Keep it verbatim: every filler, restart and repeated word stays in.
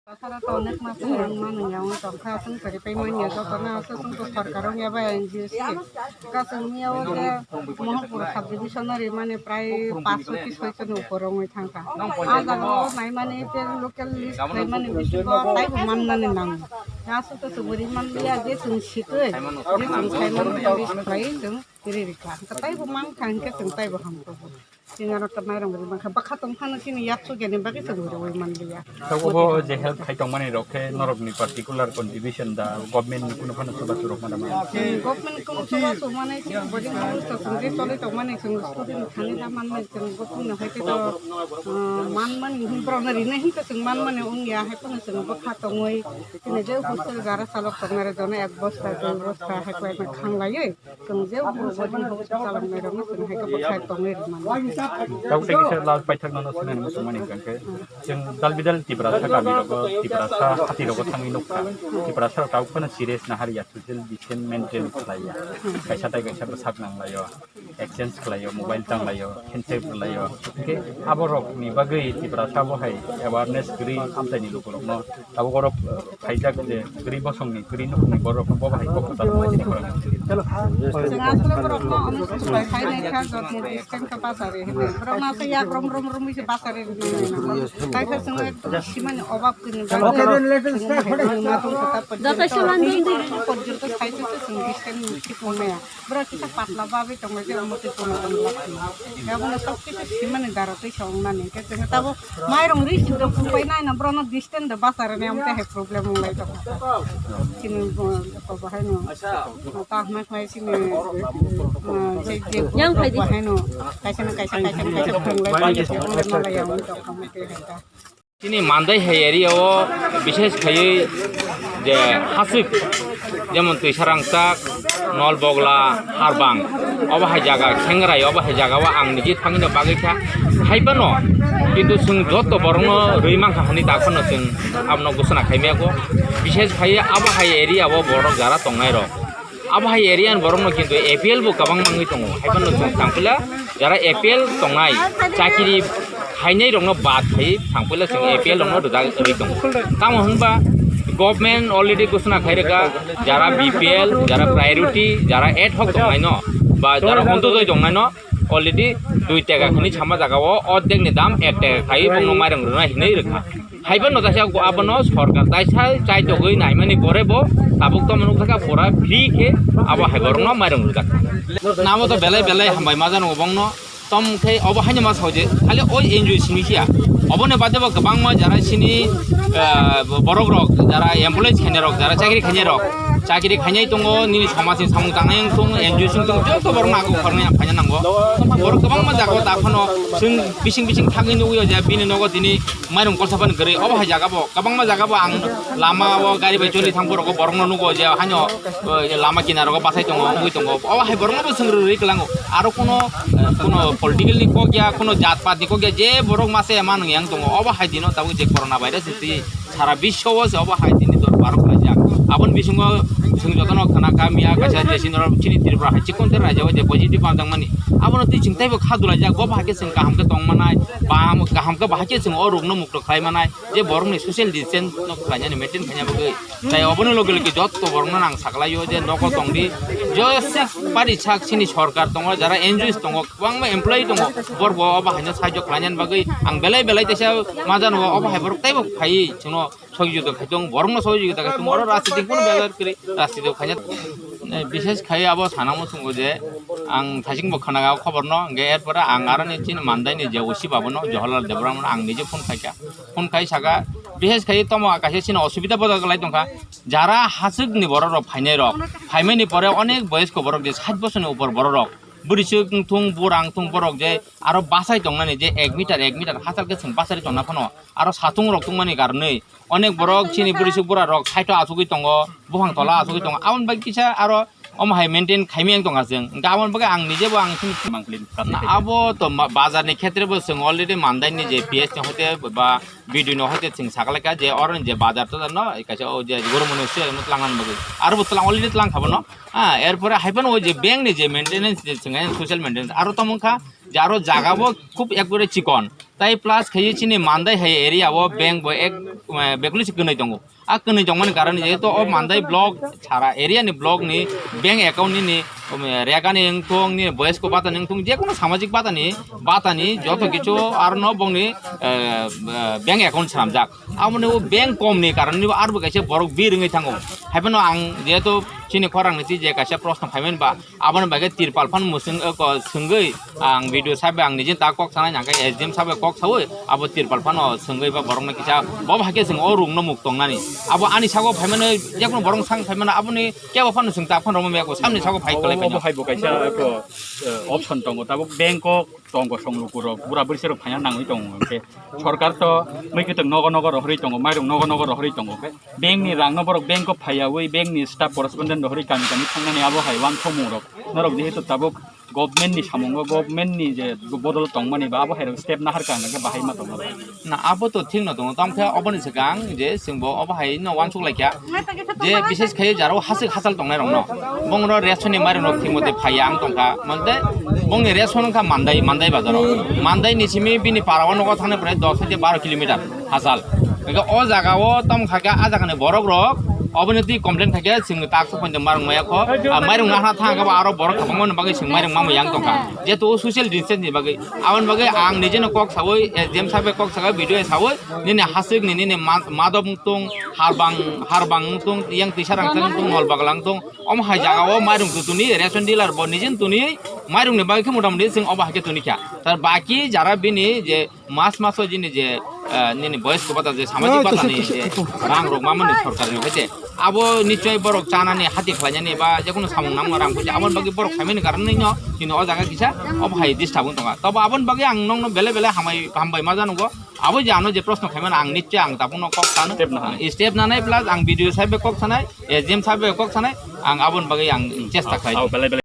Sara to onek mas wng mani ya, wng tongkha, chwng kwrwi pai manya, joto no aswk chwng to sarkar wng ya bai N G O se. Kasing mia o je Mohanpur sub division o ri mani prai panchsho ki soisho ni upor wngwi thangkha. A jaga o nai mani te local list khai mani bisingo taibo man mani nango. Aswk to chwng ri man liya je chwng sitwi, je chwng khai man list khlai chwng ri ri kha. Taibo man kha hwnkhe chwng taibo ham kha. Chini aro ta mairung ri mankha, bwkha tong phano chini yak sugya ni bagwi chwng ri ui man liya. Tei obo je help khai tong mani rok khe norok ni particular contribution da government ni kunu phano chubachu rok ma da ma? Hmm, government kunu chubachu mani chini body ni to chwng je choli tong mani chwng student thani da man mani chwng government no hai khe to, ah, man mani hin borok no rinai hin to chwng man mani wng ya hai phano chwng bwkha tongwi chini je hostel jara salok tong nai rok jono ek bosta dui bosta hai khlai ma khang laiwi. Chwng je bwrwi bwrwi bo chalangnai rokno chwng hai khe bwkhai tongwi rwmani. Tabuk tei kisa last paithak nono swngnani muchungmani hwnkha khe, chwng dal bidal Tiprasa kami rogo, Tiprasa hati rogo thangwi nukha. Tiprasa rok tabuk phano serious nahar ya, social distance maintain khlai ya. Kaisa tai kaisa bwsak nang lai o, exchange khlai o, mobile tang lai o, handshake rw lai o. Hwnkhe abo rok ni bagwi Tiprasa bo hai awareness kwrwi amchaini luku rokno tabuk oro, eh, khaijak je kwrwi bosongni, kwrwi nukhungni borok bo bahai kok kwtal wngmani sini borok. Chwng aswk borokno omo susu bai khainai kha, jotni distance khe bachari hinwi. Borok ma se yak rom rom romwi se bachari rwnai nai. Kaisa chwng ekdom simani obab kwrwini bagwi chwng ma tong kha ta porjonto. Joto se manjak di. Porjonto sai se chwng distance thik wng maya. Borok kisa patla bagwi tongo, je omo twi tongo, omo twi tongo. Abono sob kisa simani dara twi sa wngnani. Hwnkhe chwng tabuk mairung ri sindok kupai nai na, borokno distance da bachar ni, omo twi hai problem wng lai tongo. Chini bo, bo bahai no. Ta hwnwi khlai chini, ah, je, je yang phai di. Bahai no. Kaisa no kaisa, kaisa no kaisa phwrwng lai tongo, omo twi hai ta. Chini Mandai hai area o bishesh khaiwi je hasik, jemon Twisarangchak, Nolbogla, Harbang, obo hai jaga Khengrai, obo hai jaga o ang niji thangwi no bagwi kha. Hai phano kintu chwng joto borokno rwi mankha hwnwi dakhano chwng abono ghoshona khai maya kho. Bishesh khaiwi abo hai area o borok jara tongnai rok. Abo hai area ni borok no kintu A P L bo kwbang mangwi tongo. Hai phano chwng tangphila jara A P L tongnai, chakiri khainai rok no bad khai tangphila chwng A P L rok no rwjak rwi tongo. Tamo hwnba government already ghoshona khai rwkha, jara B P L, jara priority, jara ad hoc tongnai no, ba jara Antyodoi tongnai no already dui taka hwnwi sama jaga o ordek ni dam ek taka khai bongno mairung rwnai hinwi rwkha. Haiba no taisa abono sorkar taisa chaitogwi naimani pore bo tabuk tamo nukjakha pura free khe abo hai borokno mairung rwjak. Nabo to belai belai hambai ma jano bongno tom khe obo haino ma sauje khali oi N G O simi khiya. Oboni bade bo kwbangma jara sini, ah, borok rok jara employees khainai rok jara chakri khainai rok chakri khainai tongo nini somajni samung tangnai wng tongo N G O simi tongo joto borok nago khornai phaina nango. Borok kwbangma jaga o dakhano chwng bising bising thangwi nugwi o je bini nogo tini mairung kolsa phano kwrwi. Obo hai jaga bo, kwbangma jaga bo ang lama o gari bai choli thang borok o borok no nugo je haino, eh, lama kinaro basai tongo, wngwi tongo. Obo hai borok no bo chwng rwrwi kwlango. Aro kuno, eh, kuno political ni kok ya, kuno jat pat ni kok ya, je borok mase man yang tongo. Obo hai dino tabuk je corona virus ni twi sara biswo o se obo hai tini dor barok khlaijak. Aboni bisingo chwng jotono khna kha miya kaisa je chini Tripura hai chikon te raijak o je positive manjakmani. Abono twi chwng teibo kha dulaijak. Bo bahai khe chwng kaham khe tong manai, ba kaham khe bahai khe chwng o rokno mukto khlai manai. Je borokni social distance no khlainani maintain khaina bagwi. Tai oboni loge loge jotto borokno nang saklaio je nogo tongdi. Jose pari sak chini sorkar tongo, jara N G Os tongo, kwbangma employee tongo. Borok bo obo haino sahajyo khlainani bagwi ang belai belai teisa ma jano obo hai borok teibo phaiwi chwngno sohojogita khai tongo, borokno sohojogita khai tongo. Oro rajniti kuno bejak kwrwi rajniti khaina. Eh, bishesh khai abo sana muchungo je ang thasing bo khwnaga o khobor no, hwnkhe er pore ang aroni chini Mandai ni je O C babu no, Jawaharlal Debbarma no ang nije phone khaikha. Phone khai saka, bishesh khai tomo kaisa chini osubida bodol lai tongkha. Jara hachwk ni borok rok phainai rok, phaimani pore onek boyosko borok je sait bosor ni upor borok rok, bwrwi swk wngthung, bura wngthung borok je aro bachai tongnani je ek meter, ek meter hachal khe chwng bachari tongna phano aro satung rok tongmani karonwi onek borok chini bwrwi swk bura rok side o achugwi tongo, buphang tola achugwi tongo. Aboni bagwi kisa aro omo hai maintain khaimani wng tongkha chwng. Hwnkhe aboni bagwi ang nije bo ang chini abo to ma-, bazar ni khetre bo chwng already Mandai ni je P S ni hoite ba B D O ni hoite chwng sakalaikha je oro ni je bazar to no kaisa o je guru muni swi tlang bagwi aro bo tlang already tlang kha bono. Ah, er pore hai phano o je bank ni je maintenance je chwng social maintenance aro tamo wngkha je aro jaga bo khub ekbare chikon. Tai plus khaye chini Mandai hai area o bank bo ek, eh, bekuli se kwnwi tongo. A kwnwi tongmani karon jehetu o Mandai block sara area ni block ni bank account nini, um, rega ni wngthung, nini boyes ko bata ni wngthung, je kono samajik bata ni, bata ni joto kichu aro no bongni, eh, eh, bank account swnamjak. Aboni o bank kom ni karon ni arbo kaisa borok bir wngwi thango. Haiphano ang jehetu chini khorang ni je kaisa proshno phaimani ba, aboni bagwi tirpal phan mwswng, eh, ko swngwi ang video sabai ang nijin ta kok sanai, nangkhe S D M sabai kok sawi, abo tirpal phano swngwi ba borokno kisa bo hai khe chwng o rungno muk tongnani. Abo ani sago phaimano, jekono borok sang phaimano, aboni kebo phano chwng ta phano romwi maya ko samni sago phai kwlai obo phano. Hai bo kaisa ko, eh, option tongo, tabuk bank o tongo song lukurok, bura bwrwisirok phaina nangwi tongo, hwnkhe sorkar to mui kwtwng nogo nogo rohorwi tongo, mairung nogo nogo rohorwi tongo, hwnkhe bank ni rang no borok bank o phaiyawi, bank ni staff correspondent rohorwi kami kami thangnani, abo hai uansukmung rok norok jehetu tabuk government ni samungo, government ni je bodol tongmani ba, abo hai rok step nahar ka hwnkhe bahai ma tongo. Na, abo to thik no tongo, tamo khe oboni swkang je chwng bo obo hai no uansuk lai kha, je bishes khe jaro hasik hasal tongnai rok no, bongro ration ni mairung rok thik mote phaiya ang tongkha, mante bongni ration wngkha Mandai, Mandai bazar o, Mandai ni simi bini para o nogo thangna pore dos theke baro kilometer hasal. Hingke o jaga o tamo kha khe a jaga ni borok rok oboni twi complain kha khe chwng tak sa poito mairung maya kho, a mairung nahana thang khe bo aro borok kwbangma ni bagwi chwng mairung ma yang tongkha, jehetu o social distance ni bagwi. Aboni bagwi ang nijeno kok sawi, S D M sabe kok sawi, B D O sawi, nini hasik ni, nini ma-, madop wngtung, harbang, harbang wngtung, yang tisa rang wngtung, nol bagla wngtung, omo hai jaga o mairung tutuni ration dealer bo nijin tuni mairung ni bagwi khe mota moti chwng obo hai khe tuni kha. Tar baki jara bini je mas maso jini je, eh, nini boyes ko bata je samajik bata ni je rang rok mamani sorkar ni hoite. Abo nichoi borok chanani hati khlainani ba jekono samung nangma rang puja aboni bagwi borok phaimani karon no chini o jaga kisa obo hai disturb wng tonga. Tobo aboni bagwi ang nokno bele bele hamai, hambai ma jano go. Abo je ano je proshno khaimani ang nichoi ang tabukno kok sano. Step nanai. Step nanai plus ang B D O sabe kok sanai, S D M sabe kok sanai, ang aboni bagwi ang chesta khlai. Belai belai.